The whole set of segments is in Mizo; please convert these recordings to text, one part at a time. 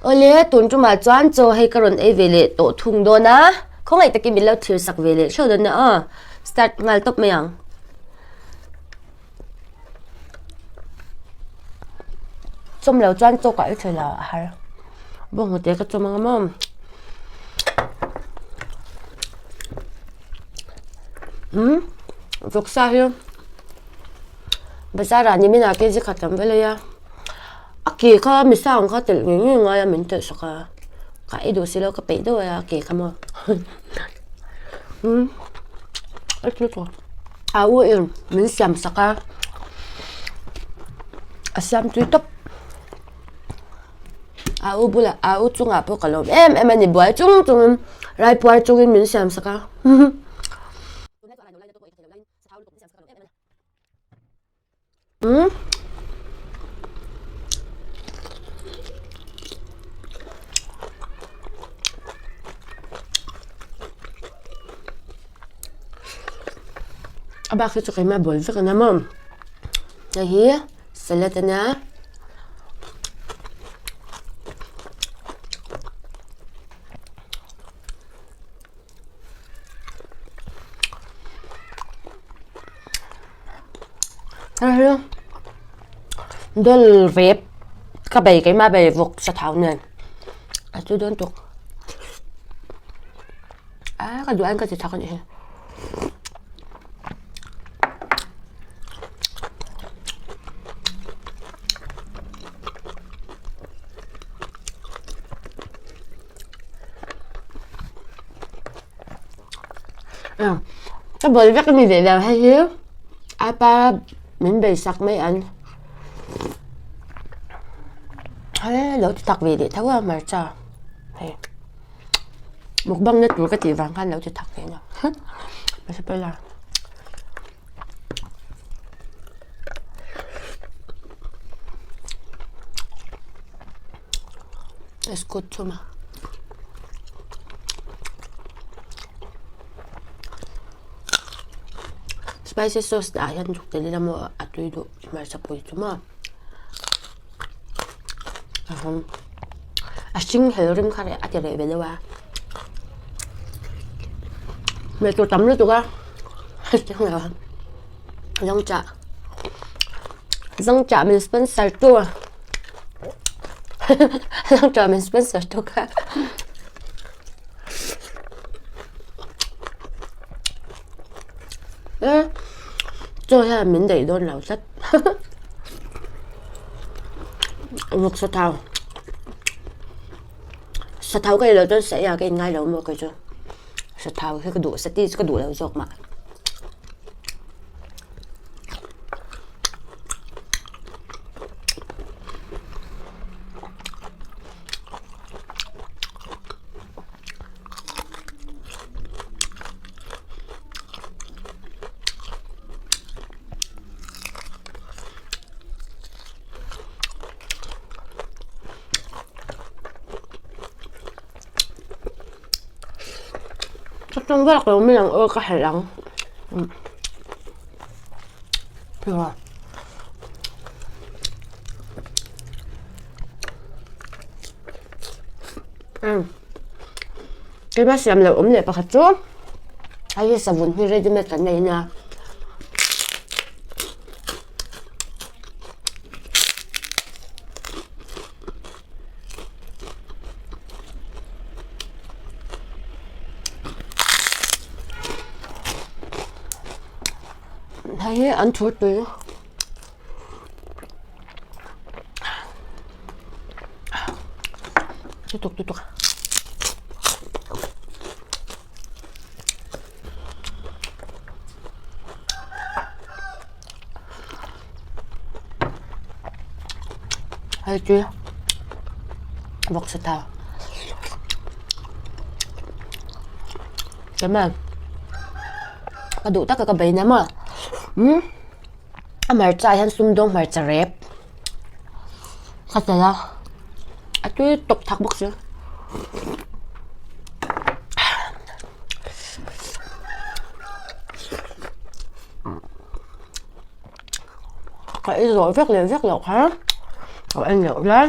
Awle, tun tumah chuan chaw hei ka rawn ei ve leh tawh thung dawn a, khawngaih takin min lo thlir sak ve leh hreuh dawn nia aw. Start nghal tawp mai ang. Chawm lo chuan chaw ka ei thei lo a har. Bawnghnute ka chawm ang a maw. Umm vawksa hi bazar ah nimin ah kg khat lam vel a ei a a ke kha misa ang kha telh ngei ngei ngai a min telh sak a ka ei duh si lo ka peih deuh a ke kha maw umm a tui tawp a u in min siam sak a a siam tui tawp. A u bulah a u chungah pawh ka lawm em em a ni buai chung chungin raipuar chungin min siam sak a. Umm. A bak hi chu keimah bawl vek a nia maw hei hi salad a nia. Dawl rep ka bei keimah bei vawk sathau nen a chu dawn tuk a ka duh aiin ka ti chak a nih hi. Ka bawl vek a ni leh lo hei hi apa min bei sak mai an he lo ti tak ve leh tho a hmarcha hei mukbang na tur ka tih vang khan lo ti tak ve nia Biscuit chhum a. Spicy sauce dah hian zuk tel ila maw a tui duh hmarcha pui chu maw. A hring hel rim kha a ti reh ve deuh a. Hmeh tur tam lutuk a Zawngchah Zawngchah min sponsor tu Zawngchah min sponsor tu kha Chaw hian min daih dawn lo tlat Vawksa thau Sathau ka ei loh chuan sa ei ah ka inngai lo maw kei chu. Sathau hi ka duh sati chu ka duh lo zawk mah. Ka tawng vak lo mai ang aw ka helh ang Keimah siam loh awm leh pakhat chu hei hi savun hi ready made kan nei ania. Hei hi an thur tui lutuk lutuk. Hei chu vawksa thau tlem a ka duh taka ka bei na maw umm a hmarcha ah hian sumdawng hmarcha rep ka telh a a tui tawp thak bawk si. Ka ei zawh vek leh vek loh kha ka en loh lai.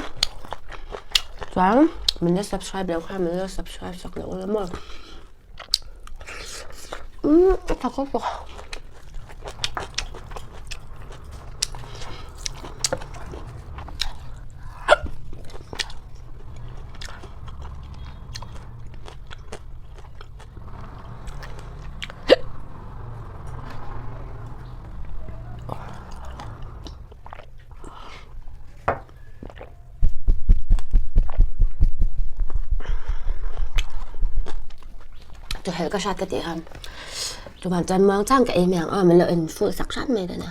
Chuan min la subscribe loh khan min la subscribe sak loh ula maw. Umm a tha khawp bawk. Chawhmeh ka hriat ka tih khan chuvang chuan muang chang ka ei mai ang a min lo en fuh sak hrat mai dawn a.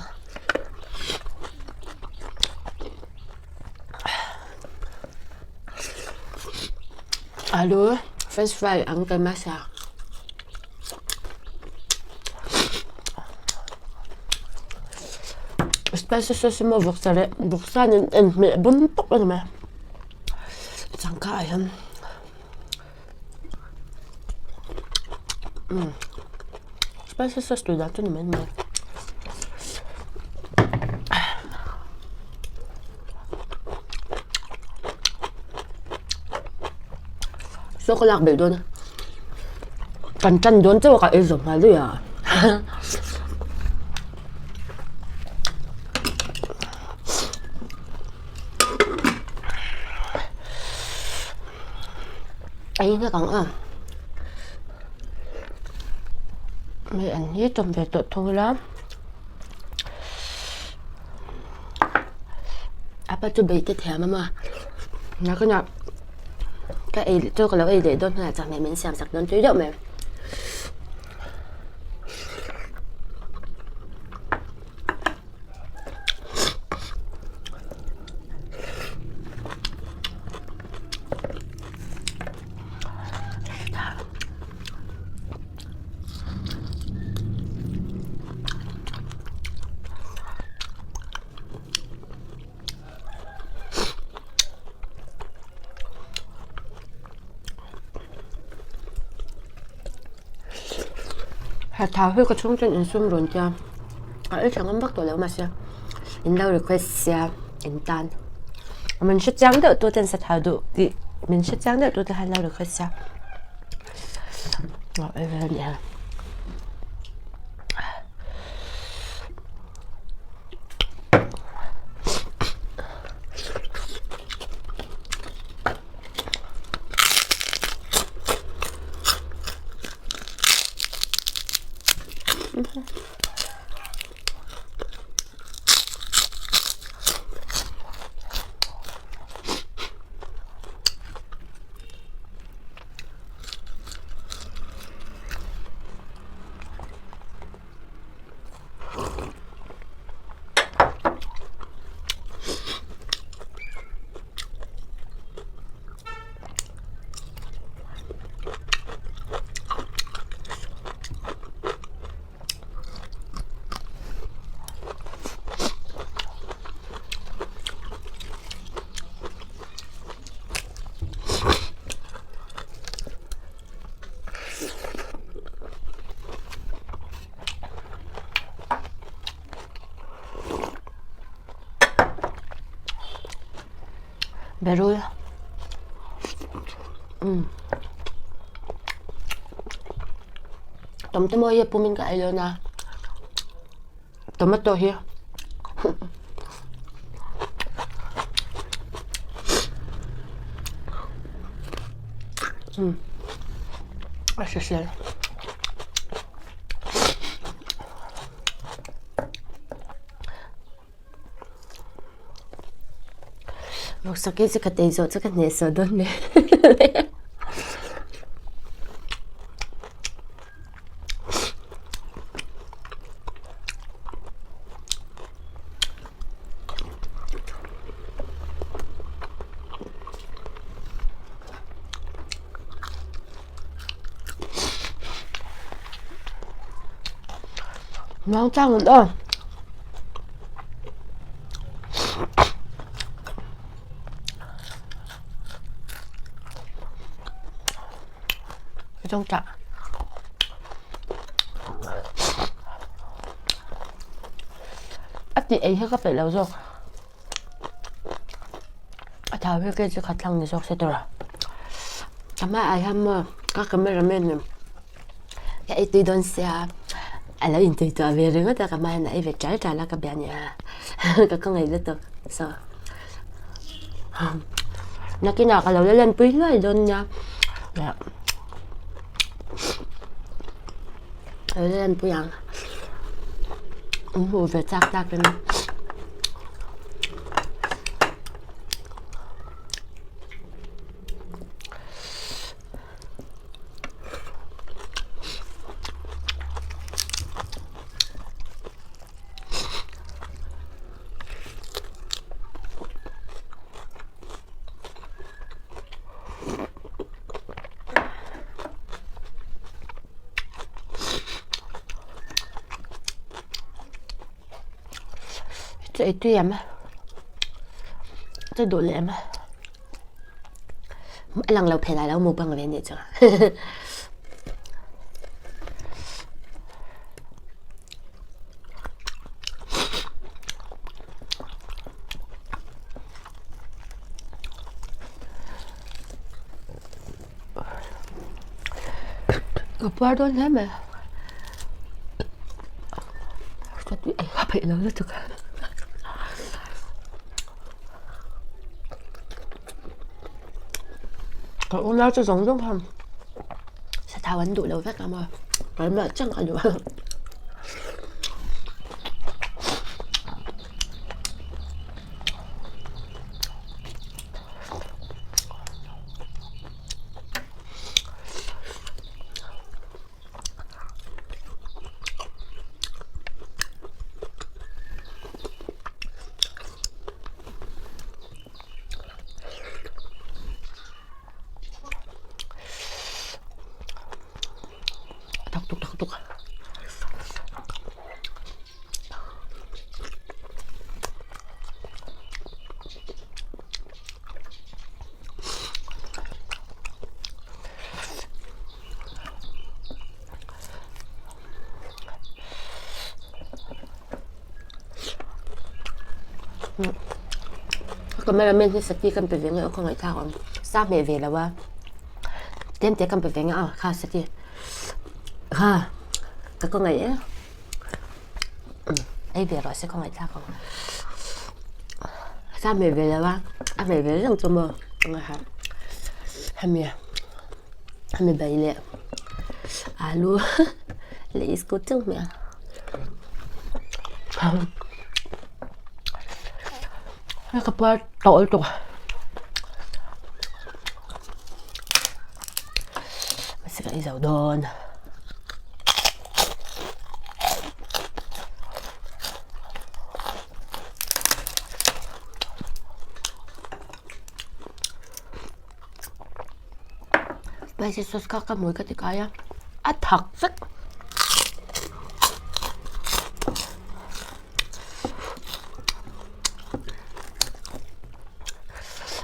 Alu french fry ang ka hmasa. Spicy sauce emaw vawksa leh vawksa nen inhmeh bawm tawp a ni mai changkha ah hian umm spicy sauce tui dan chu ni mai ni mai. Saw ka lak belh dawn a kan tan dawn chauh a ka ei zawm nghal daih a ei nghek ang a hei an hi tawm ve tawh thung ila apa chu bei te thiam a maw nakinah ka ei leh chu ka lo ei leh dawn hnuaiah chawhmeh min siam sak dawn tui deuh mai. Thau hi ka chhung chuan insum rawn tia a ei tha ngam vak tawh lo mahse in lo request sia in tan min hre chiang deuh tu ten sathau duh tih min hre chiang deuh tu te khan lo request sia aw ei vel a ni a. Berul umm tomato hi a pumin ka ei dawn a tomato hi umm a hrisel. Vawksak hi chu ka tei zawh chu ka hnehsawh dawn hle. Nang chang an aw. Trong chả. A ti ei hi ka peih lo zawk. A tha. Thau hi kei chu kha thlang ni zawk se tur a. Ka hma ah hian maw ka camera man in ka ei tui dawn sia a lo intui tawh ve ringawt a ka hma hian a ei ve ṭal ṭal a ka bia nia ka khawngaih lutuk so nakinah ka lo la lanpui hluai dawn nia ka lo la lanpui ang an hmuh ve chak tak in. Chu ei tui em a chu duh leh em a a lang lo phel ah lo mukbang ve anih chu Ka puar dawn hle mai ka tui ei kha peih lo lutuk a ka unau chu zawng zawng khan sathau an duh lo vek a maw keimah chang ka duh a. Thak tuk thak tuk. Cameraman hi sati kan pe ve nge aw ka ngaihthlak awm sa hmeh ve lo a tlem te kan pe ve nge aw kha sati kha ka ka ngaih e ei ve rawh se ka ngaihthlak awm sa hmeh ve lo a a hmeh ve reng chu maw hemi hemi bai leh alu leh iskut chauh hmeh a. Ka puar tawh lutuk a mahse ka ei zo dawn. Spicy sauce kha ka hmui ka ti kai a a thak vek.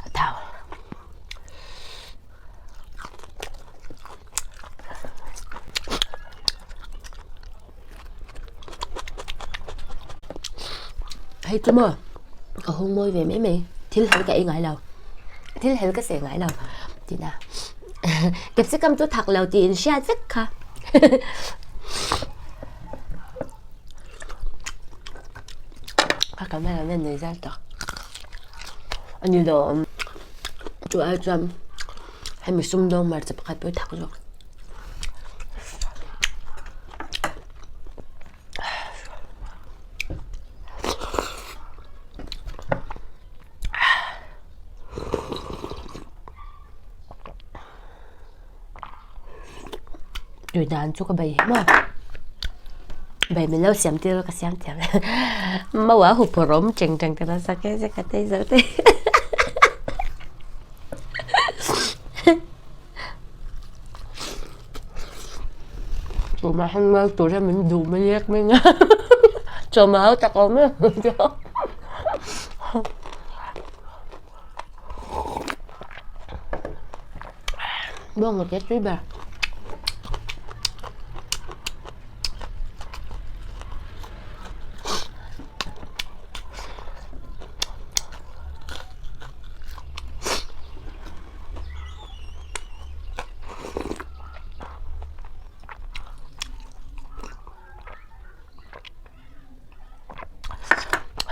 A thau. Hei chu maw ka hung mawi ve mai mai thil hel ka ei ngai lo thil hel ka seh ngai lo tihna capsicum chu thak lo tih in hriat vek kha a camera nen nei zel tak a ni lo chu ai chuan hemi sumdawng hmarcha pakhat pawh hi thak zawk. Tui dan chu ka bei hi maw bei min lo siam tir a ka siam thiam mawa huphurh awm cheng cheng te nasa ke che ka tei zo te. Tuma heng mal tur hian min duh mai lek mai nia chawhmeh hau tak a awm em bawng te tui ber.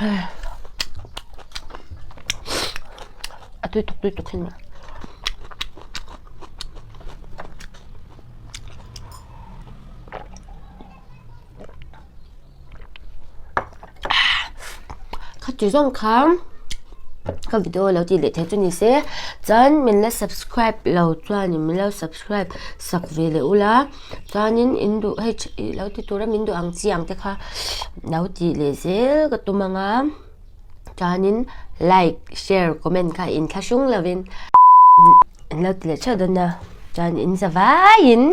A tui tuk tui tuk hin mai. Kha ti zawng kha ka video lo tih leh thei chu ni se chuan min la subscribe lo chuanin min lo subscribe sak ve leh ula chuanin in duh hei lo ti tura min duh ang chi ang te kha lo tih leh zel ka tum ang a chuanin like share comment kha inthlahrung lovin in lo ti leh theuh dawn nia chuan in za vaiin.